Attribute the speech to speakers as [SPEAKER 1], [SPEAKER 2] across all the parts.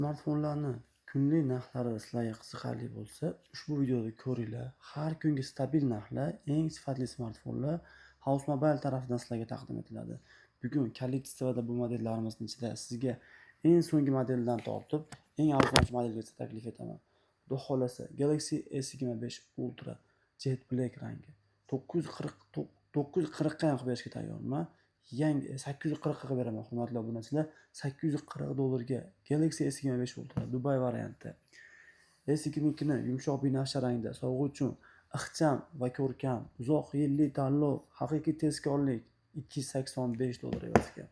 [SPEAKER 1] Smartfonlarni kunlik narxlari sizlarga qiziqarli bo'lsa, ushbu videoda ko'ringlar. Har kungi stabil narxlar, eng sifatli smartfonlar House Mobile tarafidan sizlarga taqdim etiladi. Bugun количество da bu modellarimizni ichida sizga eng so'nggi modeldan tortib, eng arzonchi modelgacha taklif etaman. Xudo xohlasa, Galaxy S25 Ultra Jet Black rangi 940, 940 ga ham qilib berishga tayyorman. Yangi 840 ga qilib beraman, hurmatli obunachilar. 840 dollarga Galaxy S25 Ultra Dubay varianti. S22 ni yumshoq binafsha rangda sovg'a uchun ixcham va ko'rkam, uzoq yillik tanlov, haqiqiy tezkorlik 285 dollar evaziga.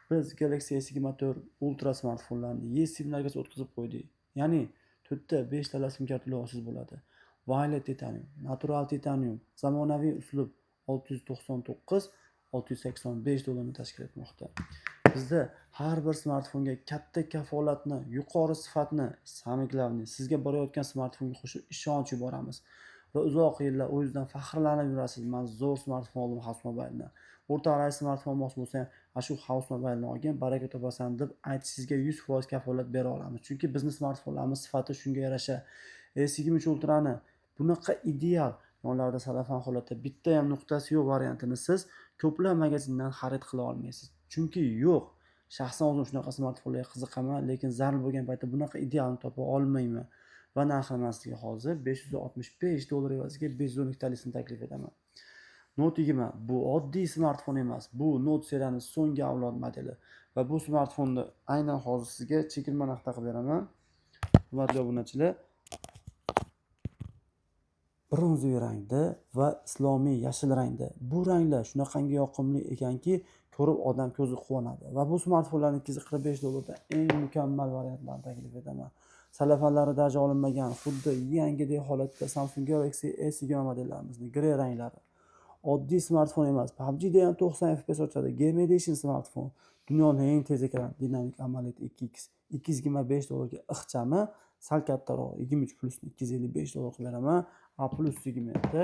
[SPEAKER 1] Biz Galaxy S24 Ultra smartfonlarini eSIMlargacha o'tkazib qo'ydik. Ya'ni to'rtta, beshtala sim karta olsangiz bo'ladi. Violet Titanium, Natural Titanium, zamonaviy uslub 699, 685 dollarni tashkil etmoqda. Bizda har bir smartfonga katta kafolatni, yuqori sifatni, самое главное, sizga borayotgan smartfonga qo'shib ishonch yuboramiz va uzoq yillar o'zingizdan faxrlanib yurasiz. Man zo'r smartfon oldim House Mobile'dan. O'rtoqlar, smartfon olmoqchi bo'lsa ham, ana shu House Mobile'ni olgin, baraka topasan deb aytishingizga 100% kafolat bera olamiz. Chunki bizni smartfonlarimiz sifati shunga yarasha. S23 Ultrani bunaqa ideal, yonlarida salafan holatda, bitta ham nuqtasi yo'q variantini siz ko'plab magazindan xarid qila olmaysiz. Chunki yo'q. Shaxsan o'zim shunaqa smartfonlarga qiziqaman, lekin zarur bo'lgan paytda bunaqa idealni topa olmayman. Va narxini man sizga hozir 565 dollar evaziga 512 talisini taklif etaman. Note 20 bu oddiy smartfon emas, bu Note seriyani so'nggi avlod modeli va bu smartfonni aynan hozir sizga chegirma narxda qilib beraman. Hurmatli obunachilar, бронзовый rangda va islomiy yashil rangda. Bu ranglar shunaqangi yoqimli ekanki, ko'rib odam ko'zi quvonadi. Va bu smartfonlarni 245 dollardan eng mukammal variantlarini taklif etaman. Salafanlari даже olinmagan, xuddi yangidek holatda Samsung Galaxy S20 modellarimizni grey ranglari. Oddiy smartfon emas, PUBGda ham 90 FPS ochadi. Game Edition smartfon. Dunyoning eng tez ekran Dynamic AMOLED 2X 225 dollarga ixchami, sal kattaroq 23 Plusni 255 dollar qilib beraman. A plus segmentda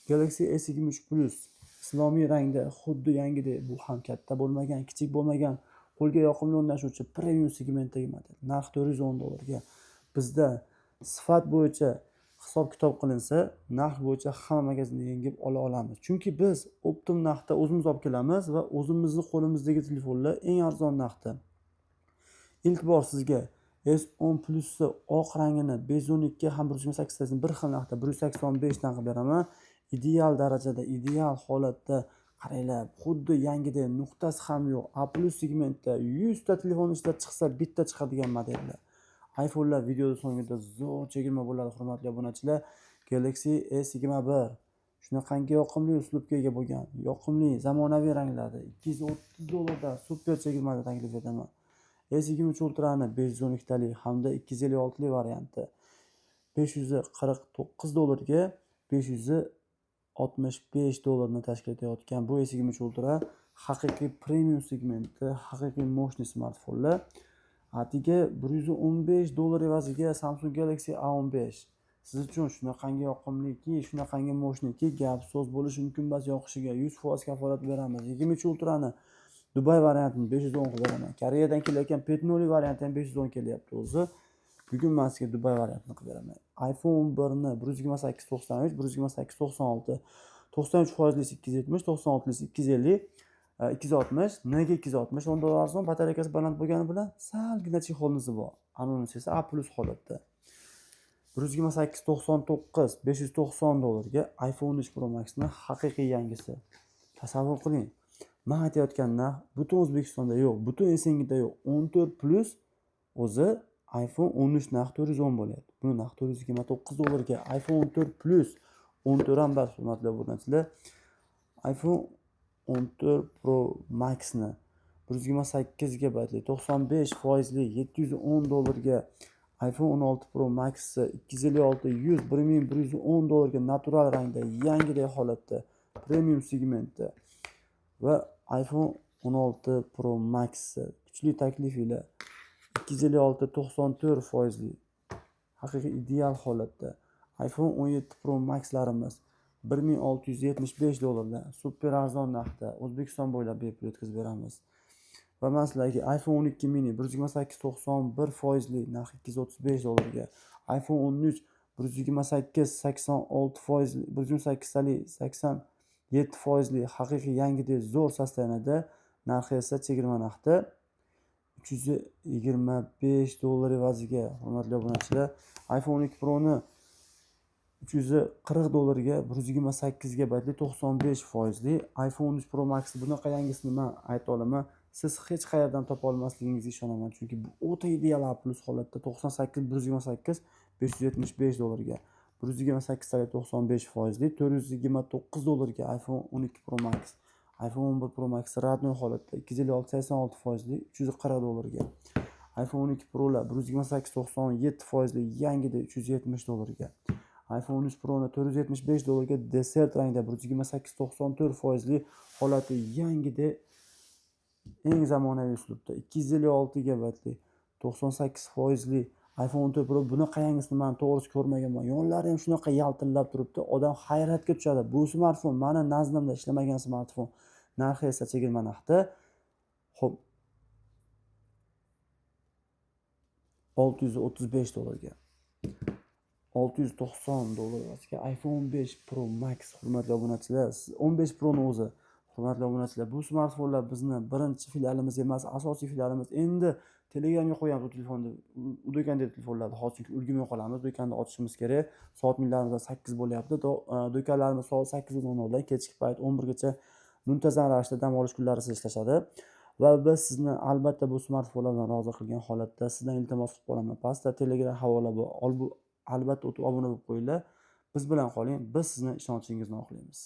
[SPEAKER 1] Galaxy S23 Plus islomiy rangda, xuddi yangidek, bu ham katta bo'lmagan, kichik bo'lmagan, qo'lga yoqimli o'rnashuvchi premium segmentdagi model. Narx 410 dollarga. Bizda sifat bo'yicha hisob kitob qilinsa, narx bo'yicha hamma magazinni yengib ola olamiz. Chunki biz оптом narxda o'zimiz olib kelamiz va o'zimizni qo'limizdagi telefonlar eng arzon narxda. Ilk bor sizga S10 Plusni oq rangini 512 ham 128 tasini bir xil narxda 185 dan qilib beraman. Ideal darajada, ideal holatda, qaranglar, xuddi yangidek, nuqtasi ham yo'q. A plus segmentda 100 ta telefon ichida chiqsa, bitta chiqadigan modellar. iPhone'lar videoda so'ngida zo'r chegirma bo'ladi, hurmatli obunachilar. Galaxy S21 shunaqangi yoqimli uslubga ega bo'lgan, yoqimli zamonaviy ranglarda 230 dollardan super chegirmada taklif etaman. S23 Ultrani 512 talik hamda 256 lik varianti 549 dollarga 565 dollarni tashkil etayotgan bu S23 Ultra haqiqiy premium segmentda haqiqiy мощный smartfonlar. Atigi 115 dollar evaziga Samsung Galaxy A15 siz uchun shunaqangi yoqimliki, shunaqangi мощный ki, gap so'z bo'lishi mumkin emas yoqishiga 100% kafolat beramiz. 23 Ultrani Dubay variantini 510 qilib beraman. Koreyadan kelayotgan пятно li varianti ham 510 kelyapti o'zi. Bugun man sizga Dubay variantini qilib beraman. iPhone 11 ni 128 93, 128 96, 93 foizlisi 270, 96lisi 250, 260. Nega 260? 10 dollar arzon, batareykasi baland bo'lgani bilan salgina чехол nisi bor. Ana unisi esa A plus holatda. 128 99, 590 dollarga iPhone 13 Pro Maxni haqiqiy yangisi. Tasavvur qiling. Man aytayotgan narx butun O'zbekistonda yo'q, butun СНГ da yo'q. 14 plus o'zi iPhone 13 narxi 410 bo'lyapti. Buni narxi 429 dollarga iPhone 14 plus, 14 ham bas, hurmatli obunachilar. iPhone 14 Pro Maxni 128 gigabaytli 95 foizli 710 dollarga, iPhone 16 Pro Max 256 100 1110 dollarga natural rangda, yangidek holatda, premium segmentda va iPhone 16 Pro Max kuchli taklif ila 256 94 foizli haqiqiy ideal holatda. iPhone 17 Pro Maxlarimiz 1675 dollardan super arzon narxda O'zbekiston bo'ylab bepul yetkazib beramiz. Va man sizlarga iPhone 12 mini 128 91 foizli, narxi 235 dollarga. iPhone 13 128 86 foizli, 128 talik 87 foizli, haqiqiy yangidek zo'r состояние da, narxi esa chegirma narxda 325 dollar evaziga, hurmatli obunachilar. iPhone 12 Proni 340 dollarga, 128 gigabaytli, 95 foizli. iPhone 13 Pro Max, bunaqa yangisini man ayta olaman, siz hech qayerdan topa olmasligingizga ishonaman, chunki bu o'ta ideal A plus holatda, 98 128, 575 dollarga. 128 talik 95 foizli, 429 dollarga iPhone 12 Pro Max. iPhone 11 Pro Max родной holatda, 256 86 foizli, 340 dollarga. iPhone 12 Prolar 128 97 foizli, yangida 370 dollarga. iPhone 13 Proni 475 dollarga, desert rangda, 128 94 foizli, holati yangida, eng zamonaviy uslubda, 256 gigabaytli, 98 foizli iPhone 14 Pro. Bunaqa yangisini man to'g'risi ko'rmaganman. Yonlari ham shunaqa yaltillab turibdi, odam hayratga tushadi. Bu smartfon mani nazdimda ishlamagan smartfon. Narxi esa chegirma narxda, ho'p, 635 dollarga. 690 dollar evaziga iPhone 15 Pro Max, hurmatli obunachilar, 15 Proni o'zi, hurmatli obunachilar. Bu smartfonlar bizni birinchi filialimiz emas, asosiy filialimiz. Endi Telegramga qo'yamiz u telefonni, u do'kondagi telefonlarni hozir, chunki ulgurmay qolamiz, do'konni ochishimiz kerak. Soat millarimizda 8 bo'lyapti. Do'konlarimiz soat 8:00 dan kechki payt 11 gacha muntazam ravishda dam olish kunlarisiz ishlashadi. Va biz sizni albatta bu smartfonlar bilan rozi qilgan holatda sizdan iltimos qilib qolaman, pastda Telegram havola bor, albatta o'tib obuna bo'lib qo'yinglar. Biz bilan qoling, biz sizni ishonchingizni oqlaymiz.